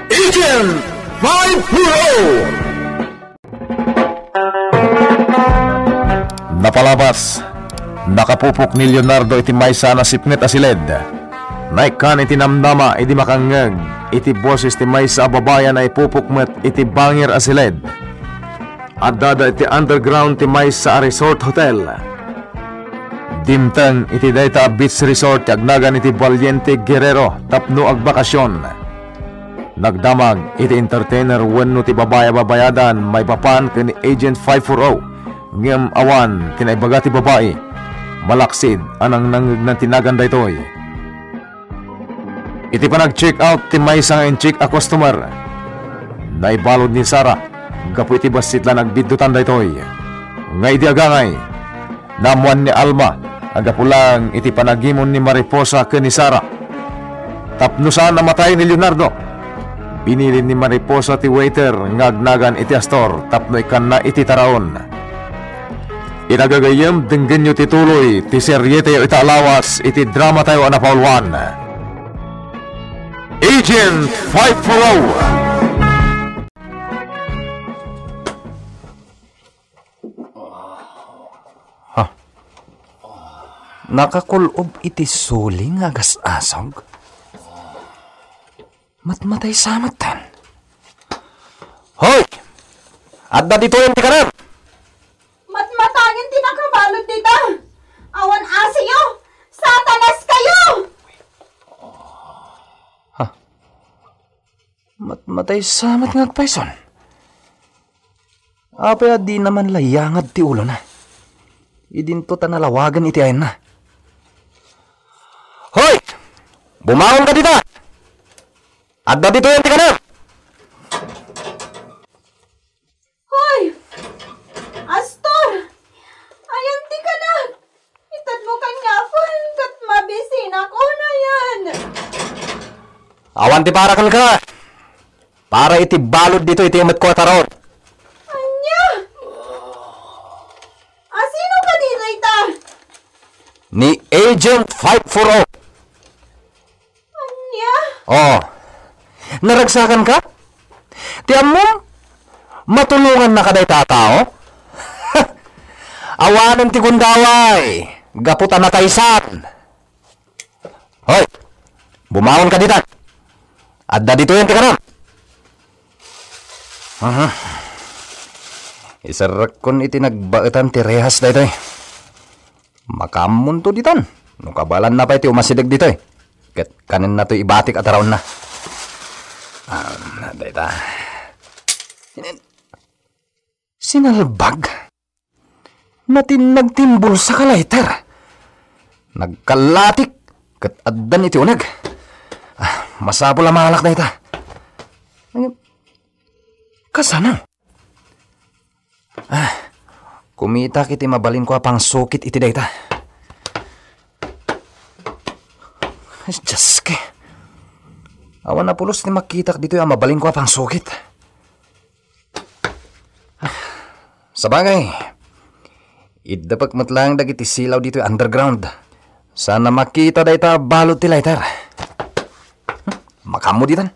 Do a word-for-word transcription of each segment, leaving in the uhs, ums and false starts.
Agent five four oh. Napalabas, nakapupok ni Leonardo iti maysa a nasipnget a siled. Naikkan iti namnama idi makangngeg iti boses ti maysa a babai a naipupok met iti bangir a siled. Addada iti underground ti maysa a resort hotel. Dimteng iti dayta a beach resort ti agnagan iti Valiente Guerrero tapno agbakasion. Nagdamag iti entertainer wenno ti babai a babayadan maipapan ken ni Agent five four oh, ngem awan ti naibaga ti babai. Malaksid a nangnangngegna ti nagan daytoy. Iti panag-check out ti maysa nga incheck a customer, naibalud ni Sarah gapu iti bassit la nagbiddutan daytoy. Nga idi agangay, naammoan ni Alma a gapu laeng iti panagimon ni Mariposa ken ni Sarah. Tapno saan a matay ni Leonardo, binilin ni Mariposa ti waiter nga agnagan iti Astor tapno ikkanna iti taraon. Ita gagayyem, denggenyo ti tuloy ti serietayo ita a lawas iti dramatayo a napauluan, Agent five four oh. Ha? Nakakul-ob iti suling nga agas-asog? Matmatay sa metten. Hoy! Adda ditoyen ti kanem! Matmatangen ti nakabalud dita! Awan asiyo! Satanas kayo! Ha? Matmatay sa met nga agpayson. Apay a dina man la yangad ti ulona? Idinto ta nalawagen iti ayanna. Hoy! Bumangon ka dita! Adda ditoyen ti kanem! Hoy! Astor! Ayan ti kanak! Itedmo kaniak ket mabisinak unayen! Awan ti para kenka! Para iti balud ditoy ti emetko a taraon. Ania? Asino kadi dayta? Ni Agent five four oh. Ania? Oh. Naragsakanka? Ti ammom, matulongannaka dayta a tao? Awanen ti gundaway, gapu ta nakaisan. Hoy, bumangon ka ditan. Adda ditoyen ti kanem. Aha. Iserrekkon iti nagbaetan ti rehas daytoy. Makaammonto ditan, no kabaelanna pay ti umasideg ditoy. Ket kanennato ibatik a taraonna. Ah, dayta. Sinalbag? Natinnag ti imbulsak a lighter. Nagkallatik ket addan iti uneg. Ah, masapul a maalak dayta. Kasano? Ah, kumitak iti mabalinko a pangsukit iti dayta. Ay, Diyos ko. Awan a pulos ti makitak ditoy a mabalinko a pangsukit. Ah, sabagay, iddepek met laeng dagiti silaw ditoy underground. Saan a makita dayta a balud ti lighter. Hmm, makaammo ditan.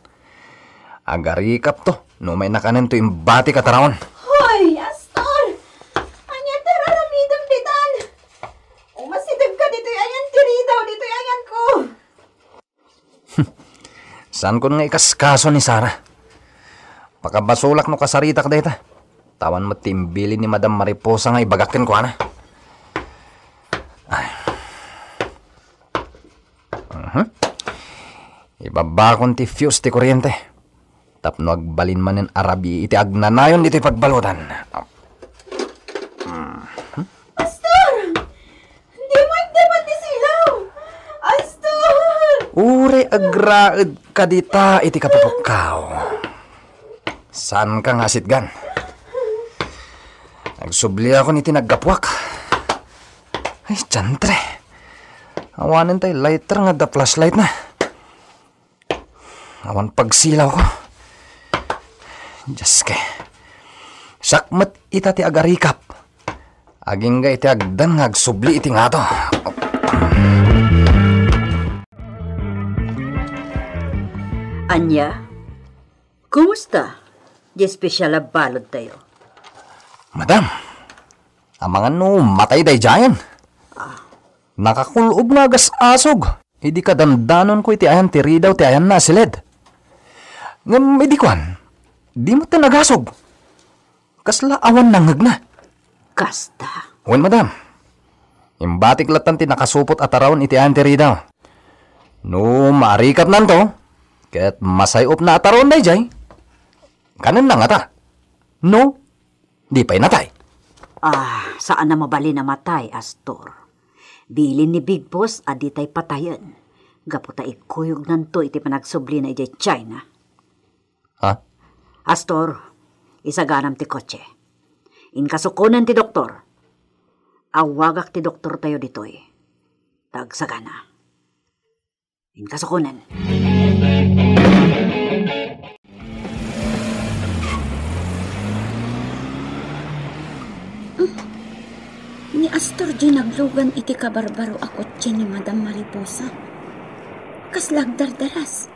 Agarikapto, no may nakanen to imbati kataraon. Hoy, Astor! Ania ti ar-aramidem ditan? Umasideg ka ditoy ayan ti ridaw, ditoy ayanko. Saankon nga ikaskaso ni Sarah. Pakabasolak no kasaritak dayta. Tawan met ti imbilin ni Madam Mariposa nga ibagak kenkuana. Ay. Mhm. Ibabakon ti fuse ti kuryente tapno agbalin manen a rabii iti agnanayon ditoy pagbaludan. Mhm. Pastor! Dimo agdapat ti silaw! Astor! Uray agraed ka dita iti kapupokkaw. Saanka nga asitgan. Agsubliakon iti naggapuak. Ay, diantre. Awanen tay lighter nga adda flashlight na. Awan pagsilawko. Dios ko. Siak met ita ti agarikap. Agingga iti agdan nga agsubli iti ngato. Ania? Kumusta? Di espesyal a balud tayo. Madam, amangan no matay daydiayen. Nakakul-ob nga agas-asog. Idi kadandanonko iti ayan ti ridaw ti ayanna a siled. Ngem idi kuan, di met nagasog. Kasla awan nangngegna. Kasta. Wen, madam. Imbatik lattan ti nakasupot a taraon iti ayan ti ridaw. No maarikatnanto, ket masay-opna a taraon daydiay. Kanenna ngata. No, di pay natay. Ah, saan a mabalin a matay, Astor. Bilin ni Big Boss a ditay patayen. Gapu ta ikuyognanto iti panagsublina idiay China. Ha? Astor, isaganam ti kotse. Inka sukonen ti doktor. Awagak ti doktor tayo ditoy. Tagsagana. Inka sukonen. Ni Astor diay naglugan iti kabarbaro a kotse ni Madam Mariposa. Kasla agdardaras.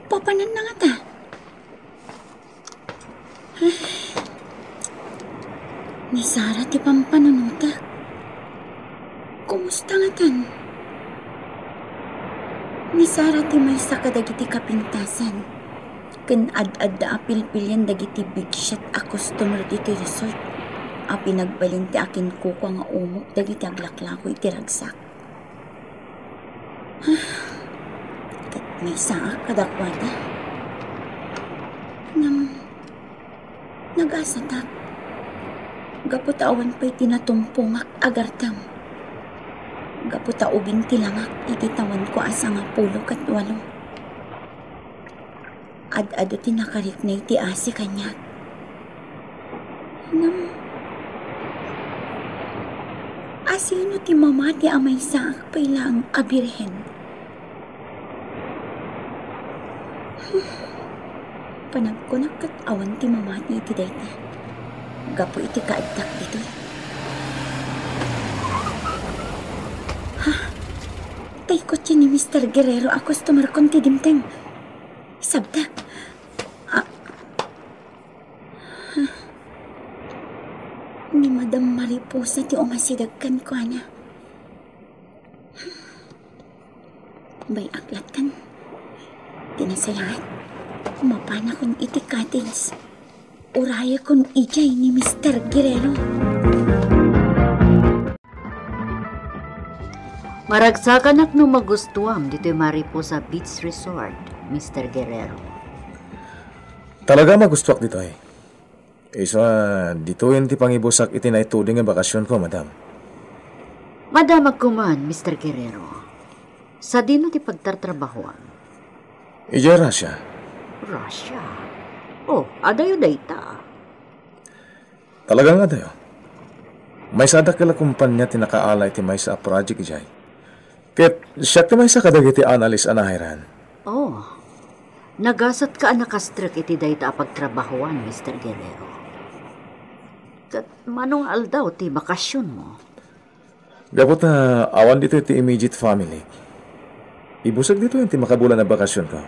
Papananna ngata. Ni Sara ti pampanunotek. Kumusta ngatan? Ni Sara ti maysa kadagiti kapintasan ken ad-adda a pilpilian dagiti bigsiat a customer ditoy resort a pinagbalin ti akinkukua nga umok dagiti aglaklako iti ragsak. Ket maysaak kadakuada. Ngem nagasatak. Gapu ta awan pay ti natumpongak a gardam. Gapu ta ubing ti langak iti tawenko a sangapulo ket walo. Ad-adu ti nakarikna iti asi kaniak. Ngem, asino ti mamati a maysaak pay laeng a birhen? Panagkunak ket awan ti mamati iti dayta. Gapu iti kaaddak ditoy. Ha? Tay kotse ni Mister Guerrero a customer kon ti dimteng. Sabta. Ah. Ni Madam Mariposa ti umasideg kenkuana. Bay-ak lattan. Ti nasayaat, mapanakon iti cottage. Urayekon idiay ni Mister Guerrero. Maragsakanak no magustuam ditoy Mariposa Beach Resort, Mister Guerrero. Talaga magustuak ditoy. Isu a, ditoyen ti pangibusak iti naituding nga bakasionko, madam. Madamag koman, Mister Guerrero. Sadino ti pagtartrabahoam? Idiay Russia. Russia? Oh, adayo dayta. Talaga nga adayo. Maysa a dakkel a kumpanya ti nakaala iti maysa a project idiay. Ket siak ti maysa kadagiti analyst a naayran. Oh, nagasatka a nakastrek iti dayta a pagtrabahoan, Mister Guerrero. Ket mano nga aldaw ti bakasionmo? Gapu ta awan ditoy ti immediate family. Ibusek ditoy ti makabulan a bakasionko.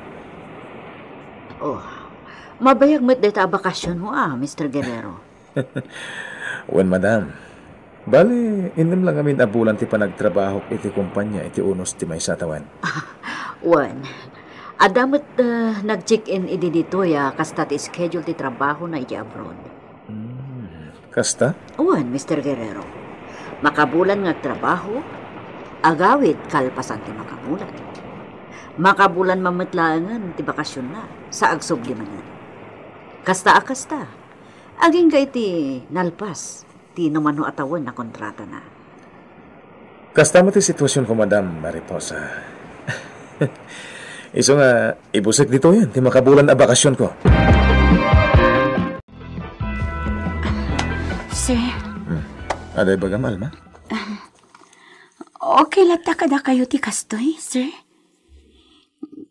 Oh, mabayag met dayta a bakasionmo, ah, Mister Guerrero. Wen, madam. Bale, innem la ngamin a bulan ti panagtrabahok iti kumpanya iti unos ti maysa a tawen. Wen, adda met, ah, nag-check-in idi ditoy a kasta ti schedule ti trabahona iti abroad. Hmm, kasta? Wen, Mister Guerrero. Makabulan nga agtrabaho, agawid kalpasan ti makabulan. Makabulan man met laengen ti bakasionna sa agsubli manen. Kasta a kasta, agingga iti nalpas ti numano a tawen a kontratana. Kasta met ti situasionko, Madam Mariposa. Isu nga, ibusek ditoyen ti makabulan a bakasionko. Sir. Hmm. Adda ibagam, Alma? Okay latta kadakayo ti kastoy, sir?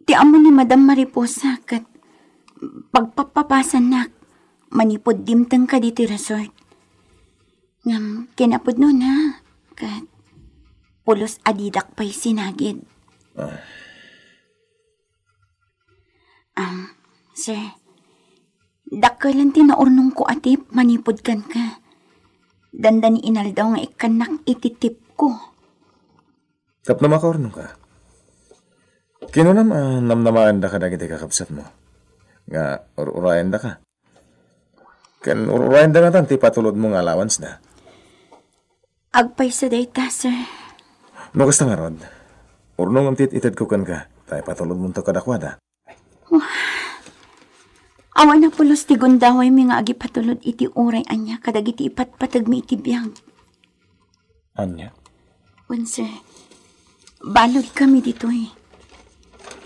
Ti ammo ni Madam Mariposa ket pagpappapasannak manipud dimtengka ditoy resort. Ngem kinapudnona, ket pulos a didak pay sinagid. Ah. Um, sir, Dakkelan ti naurnongko a tip manipud kenka. Dandani inaldaw nga ikkannak iti tipko. Tapno makaurnongka. Kinunam a namnamaenda kadagiti kakabsatmo nga ur-urayendaka. Ken ur-urayenda ngatan ti patulodmo nga allowanceda. Agpayso dayta, sir. No kasta ngarud, urnongem ti it-itedko kenka, ta ipatulodmonto kadakuada. Wah. Awan a pulos ti gundawaymi nga agipatulod iti uray ania kadagiti ipatpategmi iti biag. Ania? Wen, sir. Baludkami ditoy.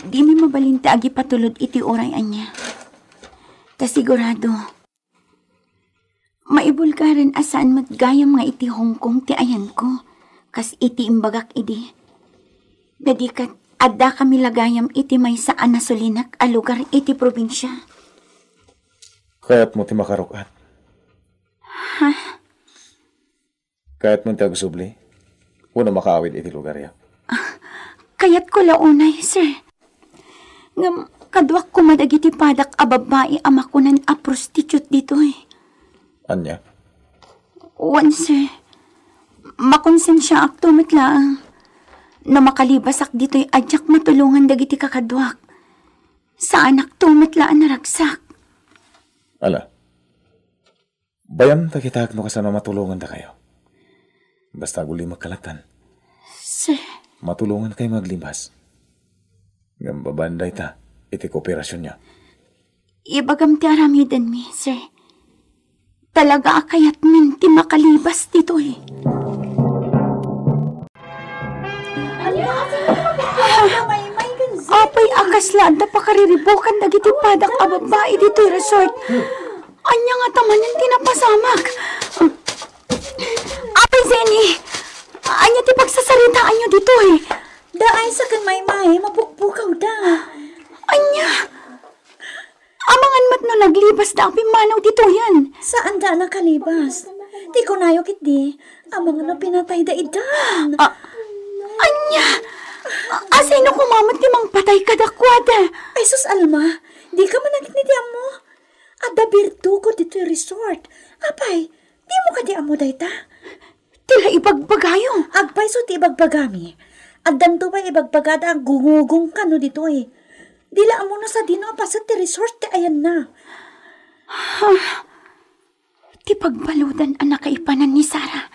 Dimi mabalin ti agipatulod iti uray ania. Ta sigurado, maibulgaren a saan met gayam nga iti Hong Kong ti ayanko, kas iti imbagak idi. No di ket, addakami la gayam iti maysa a nasulinak a lugar iti probinsia. Kayatmo ti makaruk-at? Ha? Kayatmo ti agsubli? Wenno makaawid iti lugaryo? Kayatko la unay, sir. Ngem, kaduak koma dagiti padak a babbai a makunan a prostitute ditoy. Ania? Wen, sir. Makonsensiaakto met laeng. No makalibasak ditoy a diak matulongan dagiti kakaduak, saanakto met la a naragsak. Ala. Bayam ta kitak no kasano matulongandakayo. Basta agulimekka latta. Sir. Matulongankayo nga aglibas. Ngem babaen dayta iti kooperasionyo. Ibagam ti aramidenmi, sir. Talaga a kayatmin ti makalibas ditoy. Apay a kasla adda pakariribukan dagiti padak a babbai ditoy resort. Ania ngata manen ti napasamak? Apay Zenny, ania ti pagsasaritaanyo ditoy? Da Aiza ken Maymay, mapukpukawda. Ania? Amangan met no naglibasda a pimmanaw ditoyen. Saanda a nakalibas. Ti kunayo ketdi, amangan no pinatayda idan. A-, ania? A-, asino koma met ti mangpatay kadakuada? Ay sus, Alma, dika man ketdi ti ammo. Adda birdugo ditoy resort. Apay, dimo kadi ammo dayta? Ti la ibagbagayo. Agpayso ti ibagbagami. Addanto pay ibagbagada a gungugong kano ditoy. Di la ammo no sadino a paset ti resort ti ayanna. Ha? Ti pagbaludan a nakaipanan ni Sara.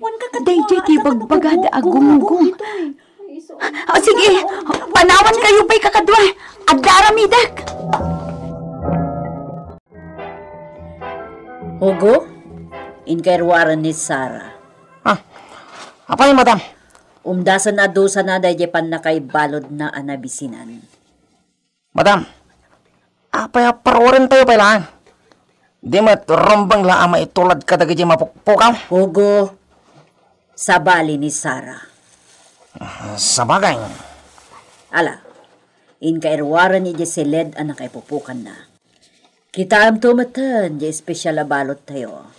Wen, kakadua, daydiay ti ibagbagada a gungugong. Ah, sige, panawankayo pay kakadua. Adda aramidek. Hugo, inka iruaren ni Sara. Ah, apay, madam? Umdasen a dusana daydiay pannakaibaludna a nabisinan. Madam, apay a paruarentayo pay laeng? Di met rumbeng la a maitulad kadagiti mapukpukaw? Hugo, sabali ni Sara. Ah, sabagay. Ala, inka iruaren idiay siled a nakaipupukanna. Kitaemto metten ti espesial a baludtayo.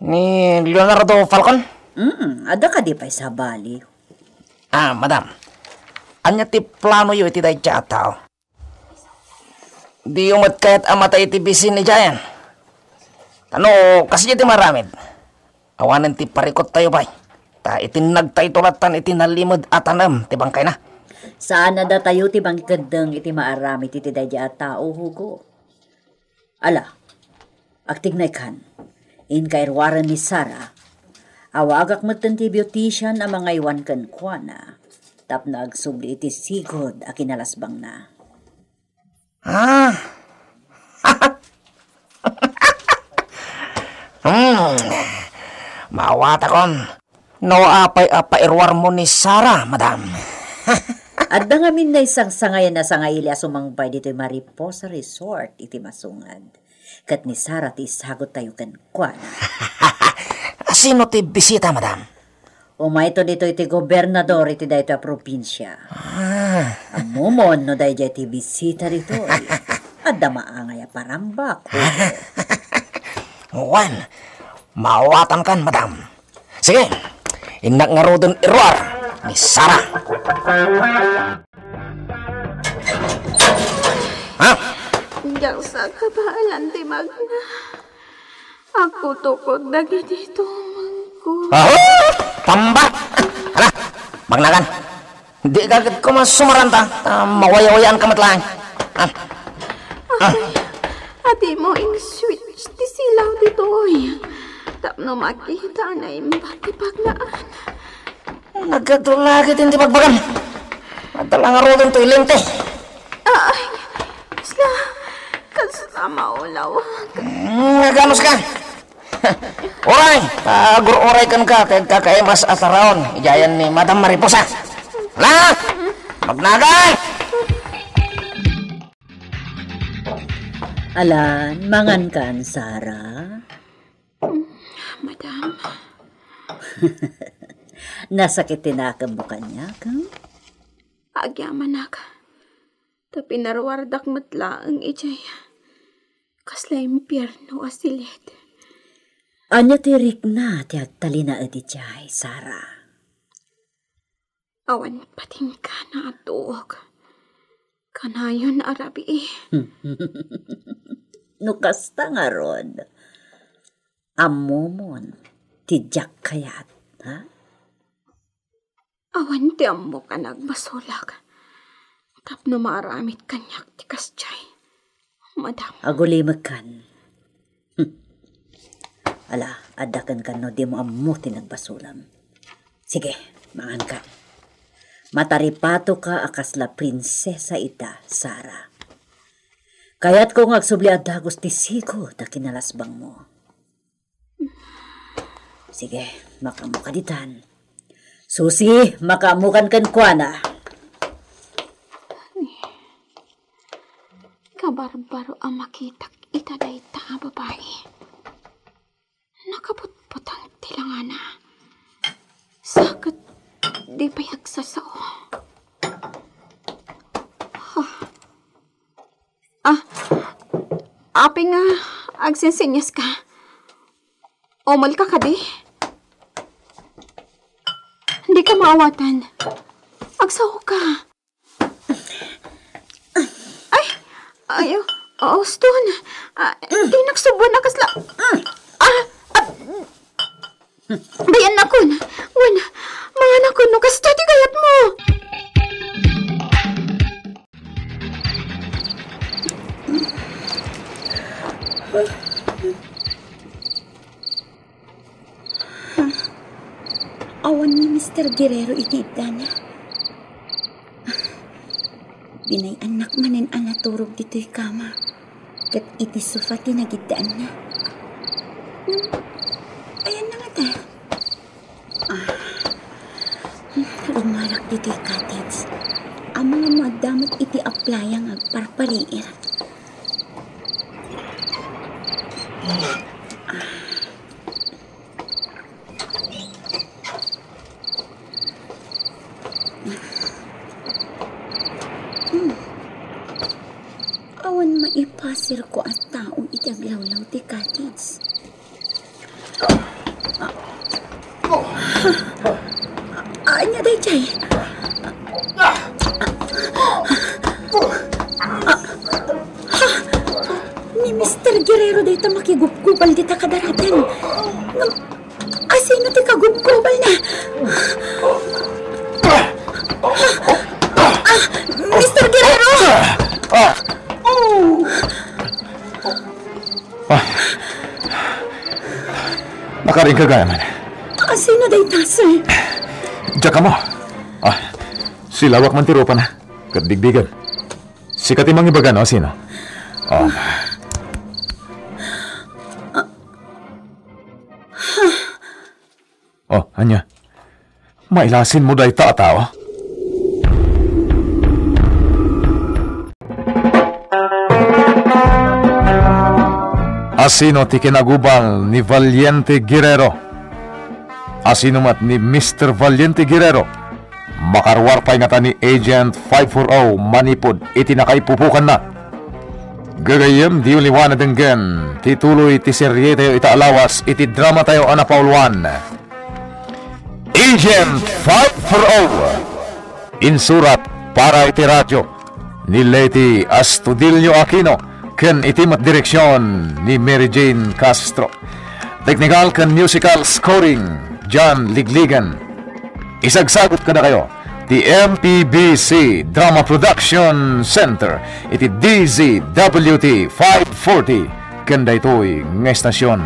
Ni Leonardo Falcon? Mm, adda kadi pay sabali? Ah, madam, ania ti planoyo iti dayta a tao? Diyo met kayat a matay iti bisin idiayen? Ta no kasdiay ti maaramid, awanen ti parikuttayo pay, ta itinnagtayto lattan iti nalimed a tanem ti bangkayna. Saan a datayo ti mangikeddeng iti maaramid iti daydiay a tao, Hugo. Ala, agtignaykan. Inka iruaren ni Sara. Awagak metten ti beautician a mangaywan kenkuana tapno agsubli iti sigud a kinalasbangna. Ah. Hmm. Maawatakon. No apay a pairuarmo ni Sara, madam? Adda ngamin naisangsangayan a sangaili a sumangbay ditoy Mariposa Resort iti masungad. Ket ni Sara ti isaguttayo kenkuana. Sino ti bisita, madam? Umayto ditoy ti gobernador iti daytoy a probinsia. Ah. Ammomon no daydiay ti bisita ditoy. Adda maangay a parambak. Wen, maawatankan, madam. Sige, innak ngaruden iruar ni Sara. Ha? Diak sa kabaelan ti magna. Agkutukod dagiti tumengko. Aho! Pamba! Ala, magnagan. Di ka ket koma sumaranta, ta mawayawayaan ka met laeng. Ah. Ah. Ay, adimo ing-switch ti silaw ditoy. Tapno makita a naimbag ti pagnaan. Nagkadto la ket iti bagbagam. Adda la ngaruden toy lente. Ay, isla, kasta maulawak. Hmm, naganos ka? Uray, agur-uray kenka, ti agkakaimas a taraon, idiayen ni Madam Mariposa. La! Magnagan! Alan, mangankan, Sara? Madam. Nasakit ti nakemmo kaniak, hmm? Agyamanak. Ta pinaruardak met laeng idiay kasla impierno a silid. Ania ti rikna ti agtalinaed idiay, Sara? Awan patingkana a tuok. Kanayon a rabii. No kasta ngarud, ammomon ti diak kayat, ha? Awan ti ammok a nagbasolak tapno maaramid kaniak ti kasdiay, madam. Agulimekkan. Hmm. Ala, adda kenka no dimo ammo ti nagbasolam. Sige, mangankan. Mataripatoka a kasla prinsesa ita, Sara. Kayatko nga agsubli a dagus ti sigo ta kinalasbangmo. Sige, makaammoka ditan. Susi, makaammokan kenkuana. Kabarbaro a makitak ita dayta a babai. Nakaputputang ti langana. Sa ket di pay agsasao. Ah, apay nga agsensenyas ka? Umel ka kadi? Di ka maawatan. Agsao ka. Ay, ayo, Auston. Ah, di nagsubon a kasla. Ah, ah, Bayan nakon. Wen, mangan nakon no kasta ti kayatmo. Awan ni Mister Guerrero iti iddana. Binay-annak manen a naturog ditoy kama. Ket iti sofa ti nagiddaanna. Hmm, ayanna ngata? Ah, rumarak ditoy cottage. Amangan no adda met iti aplaya nga agparpariir. Ah. Hmm. Awan maipaserko a tao iti aglawlaw ti cottage. Ah, ania daydiay? Ah, ha? Ni Mister Guerrero dayta makigubgubal dita kadaraten. Ngem, asino ti kagubgubalna? Ah, Mister Guerrero! Ah! Nakaring ka gayam. Asino dayta, sir? Diak ammo. Ah, silawak man ti rupana. Ket bigbigem. Sika ti mangibaga no asino. Oh. Oh, ania? Mailasinmo dayta a tao? Asino ti kinagubal ni Valiente Guerrero? Asino met ni Mister Valiente Guerrero? Makaruar pay ngata ni Agent five four oh manipud iti nakaipupokanna. Gagayyem, diyo liwa na denggen ti tuloy ti serietayo ita a lawas iti dramatayo a napauluan, Agent five four oh. Insurat para iti radyo ni Leti Astudillo Aquino ken iti met direksion ni Mary Jane Castro. Technical ken musical scoring, John Ligligan. Isagsagut kadakayo ti M P B C Drama Production Center iti D Z W T five forty ken daytoy nga estasion.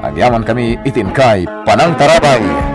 Agyaman kami iti inkay panangtarabay.